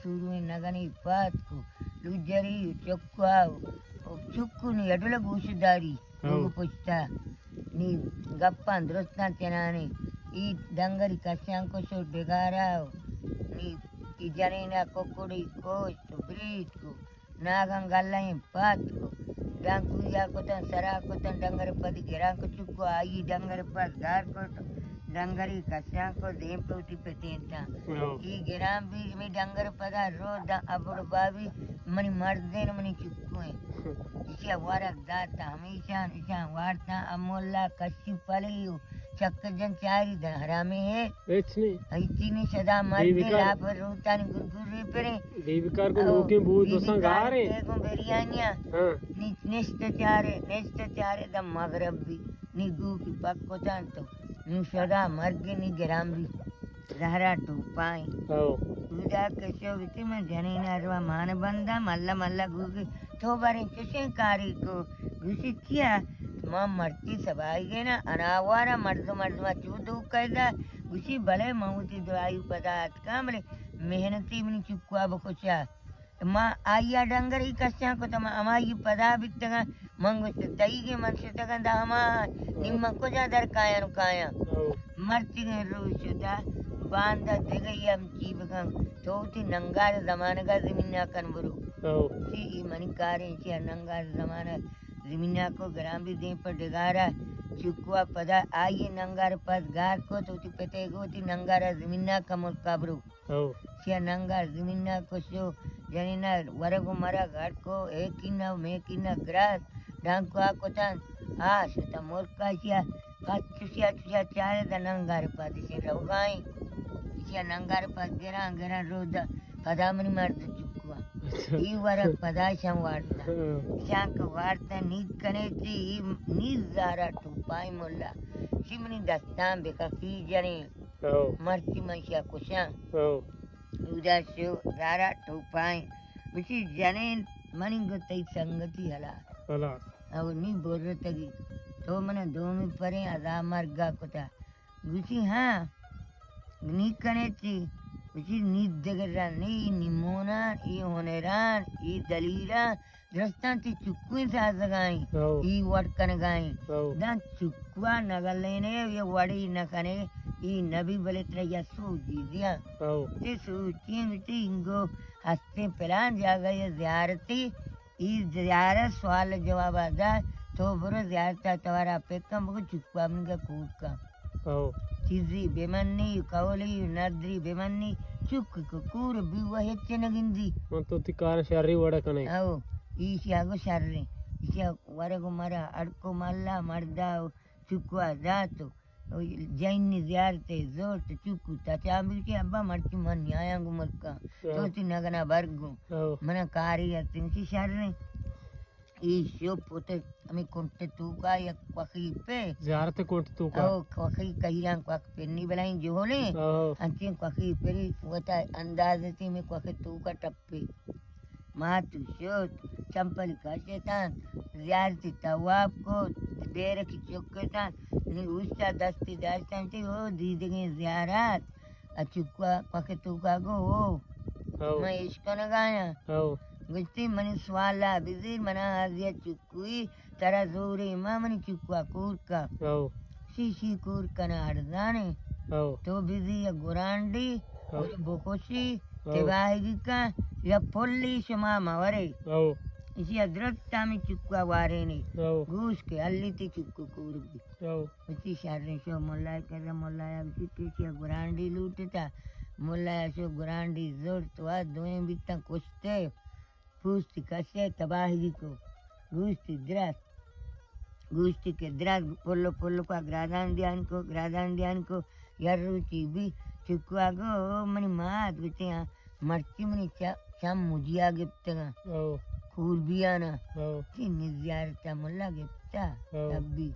سورویں نگنی پاد کو، لوجری چکوا و چکو نی اڈل گوش داری، ہو۔ لوگ پشتا۔ نی گپاں درستاں چنانی، ای ڈنگری کسیاں کو شو ڈگارا و نی ای جنینا ککڑی کوشت و بریت کو۔ ناگاں گلائیں پاد کو، ڈانکویا کتن، سرا کتن، ڈنگر پد گراں کو چکو، آئی ڈنگر پد گار کت، ڈنگری کسیاں کو دیم پہ وتی پتینتاں۔ ہو۔ ای گراں بی، می ڈنگر پدا رو دا ابڑ بابی، منی مردین منی چکویں۔ ایشی ورگ داتا، ہمیشان ایشان وارتا، امولا کشی پلی و چک جن چاری دن حرامی ہے۔ ہچ نہیں۔ ہچی نہیں، سدا مردے لاپ روتانی گرگرے پرے۔ بیبی کار کو او، نوکیں بود بیبی بساں کار گاریں۔ کے گوں بریانیاں۔ ہاں۔ نی-، نشت چارے، نشت چارے دا مغرب بی۔ نی گو کی پک کتان تو۔ نی سدا مرگے نی گرام بی۔ زہرا ٹوپائیں۔ او۔ اودا کشو بیتی من جنین اروا مان بنداں، ملا ملا گوگی تو باریں چشیں کاری کو؟ گوشی چیا؟ ما مرچی سبائی گینا، اناوارا مردم، مردما چو دو کیدا۔ گوشی بلے من وتی دعائی پدا اتکاں، بلے محنتی منی چکوا بکشا۔ ما آیا ڈنگری کشاں کو، تو ما ہمائی پدا بیتگاں۔ من گوشت تئیگے من شتگاں دا ہما، نی من کجا در کایاں و کایاں۔ او۔ مرچیگیں روچ شتا، باندا دگہ ہم چی بکن، تو وتی ننگار زمانگا زمینا کن برو۔ او۔ چی ای منی کاریں، چی ننگار زمانہ زمینا کو گران بی دیم پہ ڈگارا، چکوا پدا آئی ننگار پد گار کو، تو وتی پتے گو وتی ننگارا زمینا کن ملکا برو۔ ہو۔ چیا ننگار زمینا کشو، جنینا ورگ و مرگ ہڑکو، اے کینا و مے کینا گراس، ڈانکوا کتن، آ شتا ملکا چیا، پد چشیا چشیا چارے دا ننگار پد چے روگائیں۔ چیا ننگار پد گران گران رو دا، پدا منی مرد چکوا۔ اچھا۔ ای ورگ پدا شان وارتا۔ ہاں۔ شان کہ وارتا نید کنے چی، ای نید زارا ٹوپائی ملا۔ چی منی دستان بکفی جنین۔ ہو۔ مرچی من شیا کشاں۔ ہو۔ اودا شو زارا ٹوپائیں۔ گوشی جنین منی گو تئی سنگتی ہلاس۔ ہلاس۔ او نی برتگی۔ تو من دومی پریں عذاب مرگا کتا۔ گوشی ہاں۔ نی کنے چی؟ گوشی نی دگران نی، نی مونان، ای ہنران، ای دلیران، درستاں تئی چکویں سازگائیں، ہو۔ ای وڑ کنگائیں۔ ہو۔ داں چکوا نہ گلینے، یہ وڑی نہ کنے، ای نبی بلے ترا یا سوجی دیاں۔ ہو۔ تی سوچیں بیتی انگو ہستیں پلان جاگہ یہ زیارتی، ای زیارت سوال جواب دا، تو برو زیارت توارا پکم بگو چکوا منگا کور کن۔ ہو۔ چیزی بمنی، قولی ندری بمنی، چک کو کور بی و ہچ نہ گندی۔ من تو تی کار شری وڑ کنے۔ او، ایشی اگو شریں۔ ایشی ورگ و مرا اڑکو ملا مردا و چکوا داتو۔ او جینی زیارت زورت چکو تا چا بیٹی ابا مرچی من نیایاں گو ملکا۔ او۔ تو تی نگنا برگو۔ او۔ منا کاری ہستیں چی شریں۔ ای شو پوت ہمیں کنٹ توکا یک کوخی پہ۔ زیارت کنٹ توکا۔ او کوخی کہیران کوخ پنی بلائیں جہولیں۔ او۔ انچیں کوخی پری وتا انداز تی میں کوخی توکا ٹپے۔ ما تو شوت، چمپل کشتان، زیارتی تواب کو، بیرکی چکتان، نی اوشتا دستی داشتان تی او دیدگیں زیارت۔ اچکوا کوخ توکا گو او۔ او۔ من اشکنگایاں۔ او۔ گوشتی منی سوالا بزیر، منا حاضر چکوی، ترا زورے ما منی چکوا کور کا۔ او۔ شی شی کور کنا ارزانے۔ او۔ تو بزی یا گرانڈی، او۔ بکشی، او۔ تباہگی کا، یا پلی شما مورے۔ او۔ اشی ادرت تامی چکوا وارینی۔ او۔ گوش کے علی تی چکو کور بی۔ او۔ اسی شریں شو ملا کرا، ملا یا اسی پیشی گرانڈی لوٹتا۔ ملا یا شو گرانڈی زورت وا دوئیں بیتاں کشتے۔ پوستی کشے تباہی کو۔ گوشتی درست۔ گوشتی کہ درست پلو پلو کا گرادان دیان کو، گرادان دیان کو۔ یا روچی بی چکوا گو منی مات گوشتی ہاں۔ مرچی منی چ-، چم مجیا گپتگاں۔ او۔ کور بیانا۔ او۔ چی نزیارتا ملا گپتا۔ او۔ تب بی۔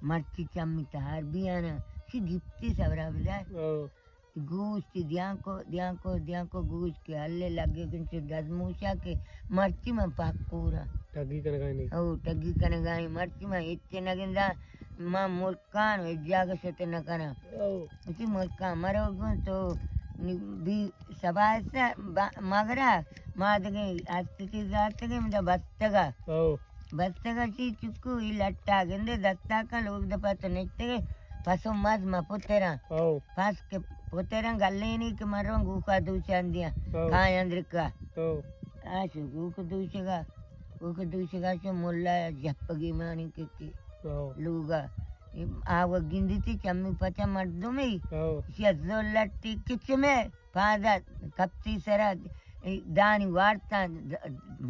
مرچی چمی تہار بیانا۔ چی گپتی صبرا بدار۔ او۔ گوشتی دیانکو، دیانکو، دیانکو گوشت کہ ہلے لگے گن چو دزموشا کہ مرچی من پاک کورا۔ ٹگی کنگائیں نہیں۔ او، ٹگی کنگائیں۔ مرچی من ہچ نہ گندا۔ من ملکان و جاگہ شت نہ کناں۔ او۔ اسی ملکان مرو گوں تو نی بی سبا است با-، مگرا ما دگہ اتکتی زاتگی مجا بستگا۔ او۔ بستگا چی چکو ای لٹا گندے دستا کا لوگ دپا تو نشتگے پسو مز ما پترا۔ او۔ پس کے پترا گلینی کے مرون گوکا دوچان دیا۔ او۔ کھائیں اندرکا۔ او۔ آشو گوک دوشگا۔ گوک دوشگا شو ملا جپگی مانی کے کے۔ او۔ لوگا۔ آو گندتی چمی پچا مردمی۔ او۔ شیا زلٹی کچ میں۔ پادا کپتی سرا دانی وارتاں، د-،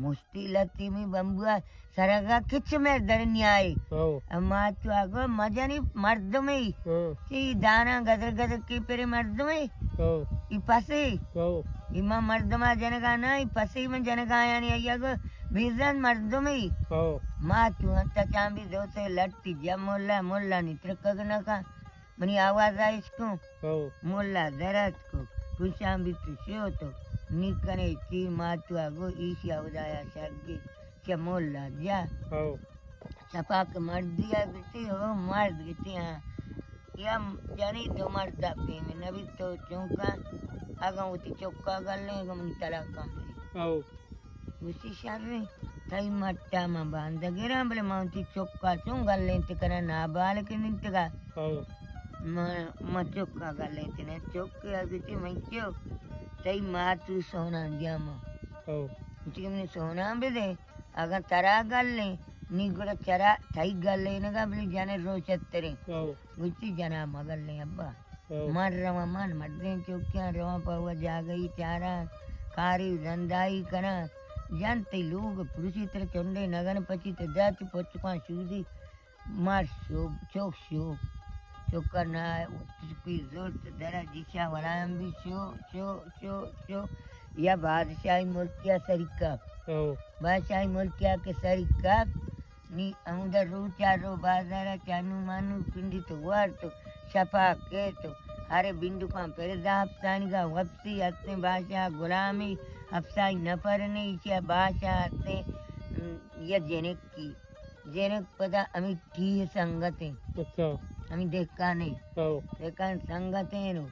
مشتی لتی می بمبوا سرگا کچ مر در نیائے۔ او۔ اما تو آگو مجنی مردمی۔ ہاں۔ تی دانا گدر گدر کی پری مردمی۔ او۔ ای پسی۔ او۔ ای ما مردما جنگا نا، ای پسی من جنگا یعنی آیا گو بیزن مردمی۔ او۔ ما تو انت چاندی دو سے لٹی جا ملا، ملا نی ترکگ نکا۔ منی آواز اشکو۔ او۔ ملا در اتکو، پوشان بیتو شیو تو، نی کنے تی ماتوا گو ایشی اودایا شگی، چہ ملا جا۔ او۔ شپاک مردی ء بیتی، او مرد گتی، ہاں۔ یا جنی دو مرد پیمے نبی تو چونکا، اگاں وتی چکا گلیں، اگاں منی طلاق کم بی۔ او۔ گوشتی، شریں، تئی مٹا من باندا گراں، بلے من وتی چکا چون گلینت کناں، نابالغ ننتگا۔ ہو۔ من، من چکا گلینت نہ، چکے ء گوشتی، من چو، تئی ماتو سونان دیاں من۔ ہو۔ گوشتی کہ منی سونان بدے، اگاں ترا گلیں، نی گڑا چرا تئی گلینگا بلے جن روچتریں۔ ہو۔ گوشتی، جنا مگلیں ابا۔ ہو۔ من رواں، من مردیں چوکیاں رواں، پہ وت جاگہی چاراں، کاری دندائی کناں۔ جن تئی لوگ پروشی تر چنڈے نگن پچی تر دات پچکاں شودی۔ مر شو، چوک شو۔ چوکا نا، چکی زرت درا جیشا ولایاں بی شو، شو، شو، شو۔ یا بادشاہی ملکیا سریکا۔ ہو۔ بادشاہی ملکیا کے سریکا۔ نی ہمودا روچا رو بازارا چانو مانو پنڈی تو وار تو شپا کے تو ہر بندوکاں پر دا ہفتانگا وپسی ہستیں باشا غلامی ہفتائی نفر نے ایشیا باشا ہستیں، م، یا جنکی۔ جنک پدا ہمیں ٹی سنگتیں۔ اچھا۔ ہمیں دہکانے۔ ہو۔ دہکان سنگتیں نو۔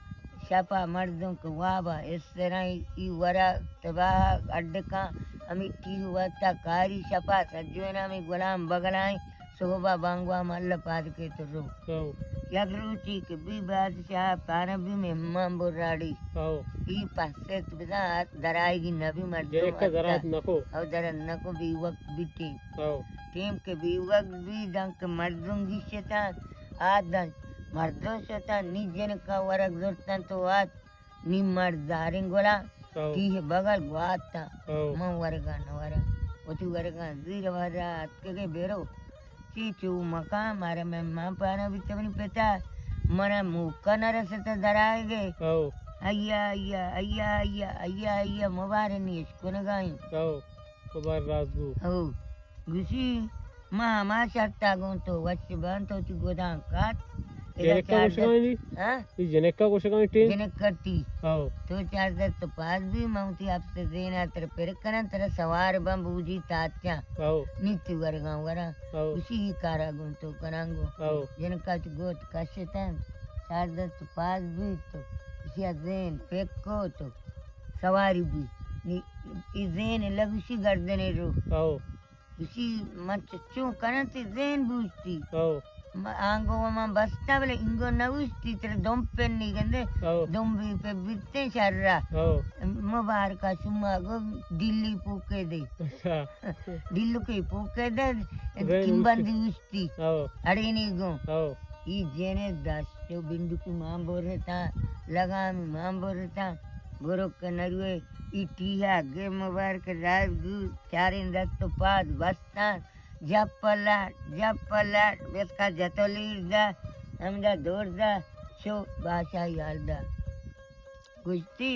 شپا مردم کہ وابا اس طرح ای ورا تباہ اڈکاں ہمیں ٹی وتا کاری شپا سجوینا ہمیں غلام بگلائیں صحبا بانگوا مل پاد کے تو رو۔ ہو۔ یک روچی کہ بی بادشاہ پارا بی مہمان براڑی۔ ہو۔ ای پسے تو بزاں درائیگی نبی مردم جنکا درات نکو۔ او درات نکو بی وقت بیٹی۔ ہو۔ ٹیم کہ بی وقت بی دانکہ مردم گیشتاں آ دن مردم شتاں نی جنکا ورگ زرتاں تو آت نی مرد زاریں گلا ہو۔ ٹیہ بغل گواتاں۔ ہو۔ من ورگاں نہ وراں۔ وتی ورگاں زیر ورا اتکگے بیرو۔ چی چو مکان مارا مہمان پانا بیت منی پتا منا موقع نہ رستا درائیگے۔ ہو۔ ایا، ایا، ایا، ایا، ایا، ایا، مبارنی اشکنگائیں۔ ہو۔ کبار راست گو۔ ہو۔ گوشی، ما ہما شرطا گوں تو وش بان تو تی گدان کات۔ ادا جنکا چاردہ گوشگانی؟ ہاں؟ ای جنکا گوشگانی ٹیم؟ جنکا ٹی۔ ہو۔ تو چاردہ تو پاس بی، من تی ہفت زینا تر پر کنن، تر سوار بان بوجی تاتیاں۔ ہو۔ نیتی ورگان وران۔ ہو۔ گوشی، ای کارا گوں تو کنان گو۔ ہو۔ جنکا تی گوت کشتن، چاردہ تو پاس بی تو، اسی زین پک کو تو۔ سواری بی۔ نی-، ای زین لگوشی گردنے رو۔ او۔ گوشی من چچو کنن تی زین بوشتی۔ او۔ م-، آنگو من بستا بلے انگو نوشتی تر دم پن نی گندے۔ او۔ دم بی پہ بیتیں شرا۔ او۔ مبارکا شما گو دلی پوکے دے۔ اچھا۔ دلو کے پوکے دے، زین کمبندی اوشتی۔ اوشتی۔ او۔ اڑے نی گو۔ او۔ ای جنے دست و بندوکی مان برتا، لگامی مان برتا، برو کنروے، ای ٹیہا گے مبارک راز گو، چاریں دست و پاد بستان، جپ پلاٹ، جپ پلاٹ، بسکا جتو لیر دا، ہمدا دور دا، شو باشا یال دا۔ گوشتی،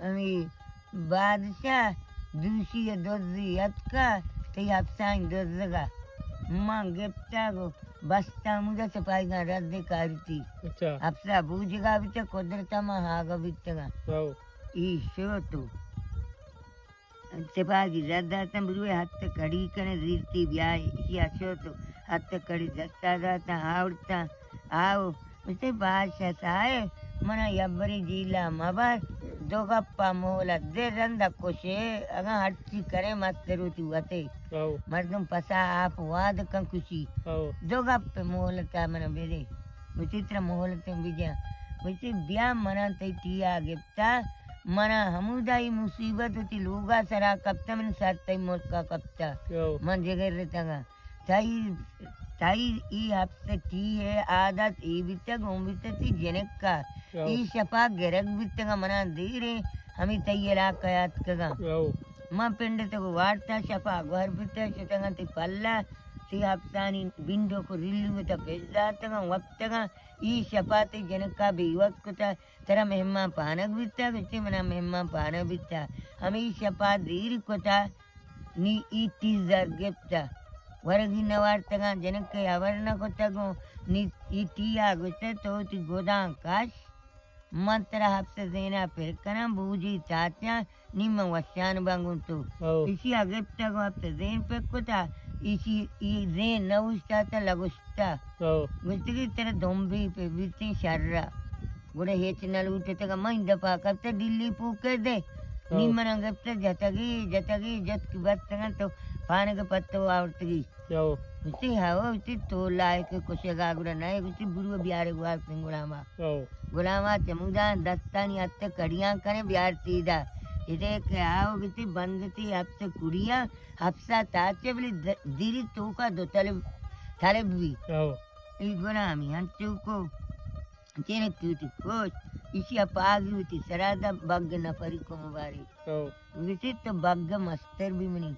ہمے بادشاہ دوشی ء دزی اتکا، تئی ہپسانی دزگا من گپتا گو بستا ہمودا سپاہیگاں رد کارتی۔ اچھا۔ ہپسا بوجگا بیتا قدرتا ما ہاگا بیتگاں۔ ہو۔ ای شو تو۔ سپاہی رد داتاں، بروئے ہت کڑی کنے زیرتی بیائے، ایشی ء شو تو ہت کڑی دستا داتاں، آورتاں، آؤ، گوشتے، بادشاہ صاحب، منا یبرے جیلا مبر، دو گپا مہلت دے، رندا کشے، اگاں ہرچی کرے مستر وتی وتے۔ او۔ مردم پسا آپ واد کن کشی۔ او۔ دو گپ مہلتا منا بدے۔ گوشتی ترا مہلتیں بجا۔ گوشتی بیا منا تئی ٹیا گپتا، منا ہمودا ای مصیبت وتی لوگا سرا کپتا، من سر تئی ملکا کپتا۔ او۔ من جگرتگا۔ تئی، تئی ای ہپت ٹی ء عادت ای بیتگ، اوں بیتگ تئی جنکا۔ او۔ ای شپا گرگ بیتگاں، منا دیریں ہمے تئی علاقہ ء اتکگاں۔ او۔ من پنڈتگ و وارتاں، شپا گوہر بیتگ، شتگاں تئی پلہ، تئی ہپتانی بنڈوک و ریلو تا پش داتگاں، وپتگاں۔ ای شپا تئی جنکا بیوک کتا، ترا مہمان پانگ بیتگ، گوشتی منا مہمان پانگ بیتگ۔ ہمے شپا دیر کتا، نی ای ٹی زر گپتہ، ورگی نہ وارتگاں، جنکے ہبر نہ کتگ اوں، نی ای ٹی ء گوشتہ تو وتی گداں کش، من ترا ہپت زین ء پر کناں، بوجی تاتیاں، نی من وشان باں گوں تو۔ او۔ ایشی ء گپتگ و ہپت زین پر کتا، ایشی ای زین نہ اوشتاتہ لگوشتہ۔ او۔ گوشتگی ترا دمبی پہ بیتیں شر ء۔ گڑا ہچ نہ لوٹتگ، من دپا کپتہ ڈلی پوکے دے۔ ہو۔ نی منا گپتہ جتگی، جتگی، جتکی بستگاں تو پانگ پتو آورتگی۔ ہو۔ گوشتی ہو، گوشتی تو لائق کشگا گڑا نہ، گوشتی برو بیارے گوارتن غلاما۔ ہو۔ غلاما چمودان دستانی ہتہ کڑیاں کنے بیارتی دا۔ ادے کہ آو گوشتی بندتی ہپت کڑیاں، ہپسا تاچے بلی د-، دیری توکا دو طلب، طلب بھی۔ ہو۔ ای غلامی ہنچو کو۔ جنکی وتی کشت، ایشی ء پاگی وتی سرا دات، بگ نفری کو مبارک۔ او۔ گوشتی تو بگ مستر بی منی۔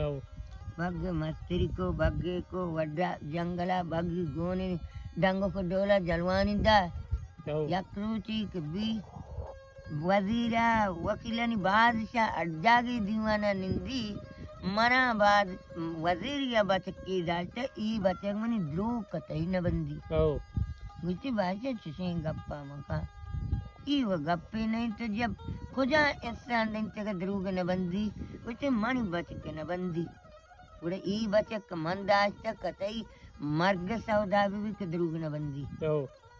او۔ بگ مستری کو، بگے کو، وڈا جنگلا بگی گونے ڈنگو کو ڈولا جلوانی دا۔ او۔ یک روچی کہ بی وزیرا وکیلانی بادشاہ ہر جاگے دیوانا نندی، منا بعد وزیر یا بچکی داشتہ، ای بچک منی دروگ کتئی نہ بندی۔ او۔ گوشتی بادشاہ چشیں گپا مکن۔ ای و گپے نہیں تو جب کجا انسان دنتگا دروگ نہ بندی، گوشتی منی بچک نہ بندی۔ گڑا ای بچک من داشتہ کتئی مرگ سودا بی بی کہ دروگ نہ بندی۔ او۔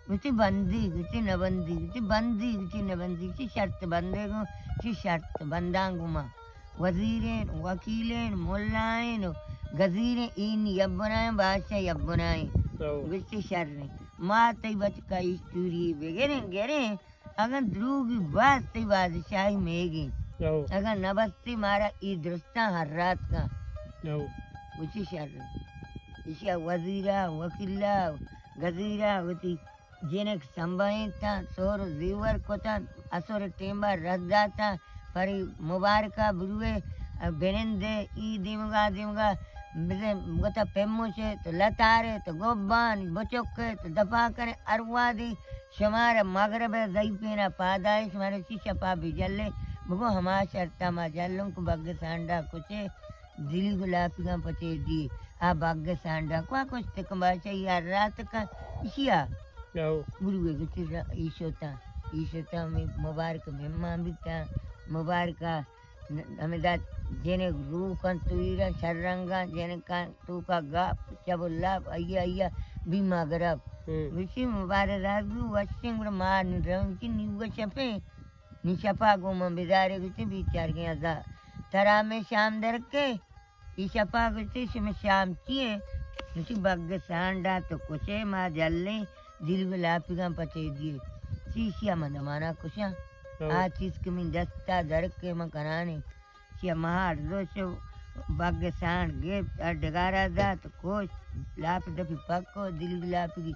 گوشتی بندی، گوشتی نہ بندی، گوشتی بندی، گوشتی نہ بندی، چی شرط بندے گوں، چی شرط بنداں گوں ما۔ وزیرین، وکیلین، ملائین، گزیرین، این یبنائین، بادشاہ یبنائین۔ او۔ گوشتی شرین۔ ما تئی بچکا ایشتوری بگرین، گرین، اگن دروگی بست تئی بادشاہی میگین۔ او۔ اگن نبستی مارا ای درستان ہر رات کن۔ او۔ گوشتی شرین۔ ایشی وزیرا، وکیلا، گزیرا، وتی جنک سمبھائینتاں، سہر و زیور کتاں، اسر ٹیمبا رس داتاں، پری مبارکا بروے، بنندے، ای دیمگا، دیمگا، بزن گتا پیموشے، تو لتارے، تو گوبان، بچکے، تو دفا کرے، اروادی، شمارا مغرب ضعیفینا پادائے، شمارا چی شپا بجلے، بگو ہما شرطا ما جلوں کہ بگ سانڈا کچے، دلی گلافیگاں پچے دی۔ آ بگ سانڈا کوا کشت کن بادشاہ، ای ہر رات کن ایشیا۔ او۔ گروے گوشتی را-، ای شوتاں، ای شوتاں، می-، مبارک مہمان بیتاں، مبارکا ن-، ہمدا جنک روکاں تویراں شررنگاں، جنکاں توکا گپ، چب و لب، آئی، آئی، بیما گرب۔ ہم۔ گوشتی مبارک راز بو، وشیں گڑا مار نی رہوں، گوشتی نیوگا شپیں، نی شپا گوں من بدارے، گوشتی بیچارگیں ازا۔ ترا میں شام درکے، ای شپا گوشتی، شمے شام چیے؟ گوشتی، بگ سانڈا تو کشے، ما جلیں، دل گلافیگاں پچے دیے۔ چی شیا من دمانا کشاں؟ ہو۔ آ چیز کہ من دستا درکے من کنانے۔ شیا مہار دوشو بگ سانڈ گپت، ار ڈگارا دات، کش، لاپ دپی پکو، دل گلافیگی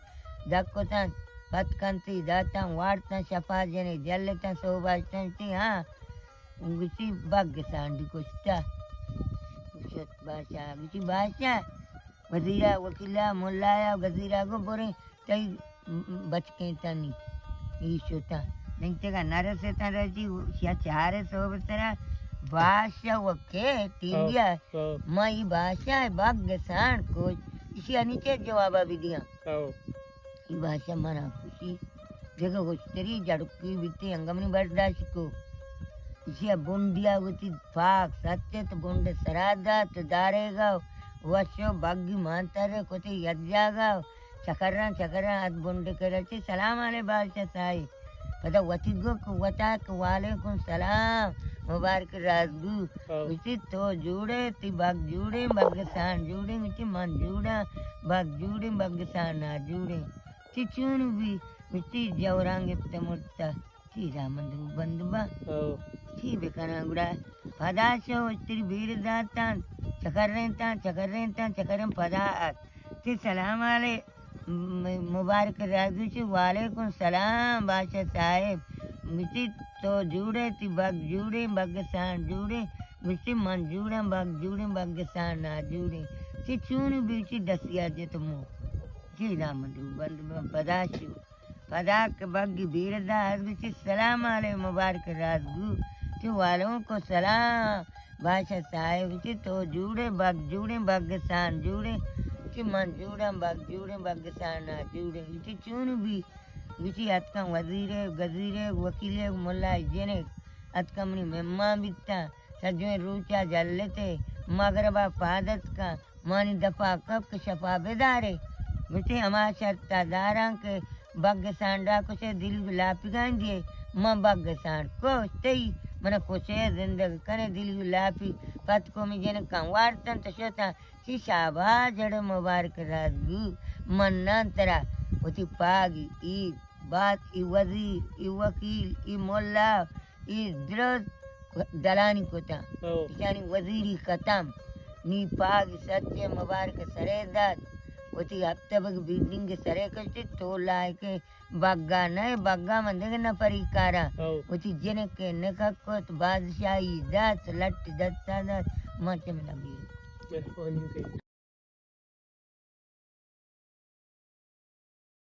دکتاں، پت کنتی داتاں، وارتاں، شپا جنے جلتاں، سوباشتاں، چی ہاں؟ گوشتی، بگ سانڈی کشتہ۔ شت بادشاہ، گوشتی، بادشاہ، وزیرا، وکیلا، ملایا، گزیرا گو بریں، تئی بچکیں تنی۔ ای شتاں۔ ننگتگا نرسیتاں رجی، شیا چارے صحب سرا، بادشاہ وکے ٹیمبیا، ہاں، ہاں۔ ما ای بادشاہ بگ سانڈ کش، اشیا نی چے جوابا بدیاں۔ ہاں۔ ای بادشاہ منا کشی۔ دگہ ہشتری جڑکی بیتی، انگہ منی برداشت کو۔ ایشی ء بنڈیا وتی پاک سچت، بنڈ سرا دات، داریگا وشو بگی مانتر کتی یک جاگا، چکراں چکراں ات بنڈ کرا چی، سلام علی بادشاہ سائی۔ پدا وتی گوک وتا کہ وعلیکم سلام، مبارک رازگو۔ ہو۔ گوشتی تو جوڑے، تی بگ جوڑے، بگ سان جوڑے، گوشتی من جوڑا، بگ جوڑے، بگ سان نہ جوڑے۔ تی چون بی؟ گوشتی جوران گپت مرتا۔ تی دامن درو بند با۔ ہو۔ تی بکناں گڑا۔ پدا شو اشتری بیر داتان، چکرینتان، چکرینتان، چکرین پدا ات۔ تی سلام علی م-، مبارک رازو چی وعلیکم سلام بادشاہ صاحب۔ گوشتی تو جوڑے، تی بگ جوڑے، بگ سان جوڑے۔ گوشتی من جوڑاں، بگ جوڑے، بگ سان نہ جوڑے۔ تی چون بی؟ چی دستیا جت مو۔ تی دامن درو بند با، پدا شو۔ پدا کہ بگی بیر دات، گوشتی سلام علی مبارک رازگو۔ تی وعلیکم سلام بادشاہ صاحب۔ گوشتی تو جوڑے، بگ جوڑے، بگ سان جوڑے۔ گوشتی من جوڑاں، بگ جوڑے، بگ سان نہ جوڑے۔ گوشتی چون بی؟ گوشتی اتکاں وزیرے، گزیرے، وکیلے، ملا جنے اتکاں منی مہمان بیتاں۔ سجویں روچا جلتے، مغربا پاد اتکاں۔ مانی دپا کپ کہ شپا بدارے۔ گوشتی ہما شرطا داراں کہ بگ سانڈا کشے دلی لاپی گاندیے۔ من بگ سانڈ کشتئی، من کشے زندگ کنے دلی لاپی۔ پت کومی جنکاں وارتن تو شتاں۔ چی شاباش جڑے مبارک رازگو، مناں ترا۔ وتی پاگی ای بات، ای وزیر، ای وکیل، ای ملا، ای درست دلانی کتاں۔ ہو۔ ایشانی وزیری ختم۔ نی پاگ سچے مبارک سرے دات۔ وتی ہپتہ بگ بلڈنگ سرے کشتی تو لائکے بگا نئے، بگا من دگہ نفری کارا۔ ہو۔ وتی جنکے نکاح کت، بادشاہی دات، لٹ دستا دات، من چہ من نبی۔ مہربانی تئی۔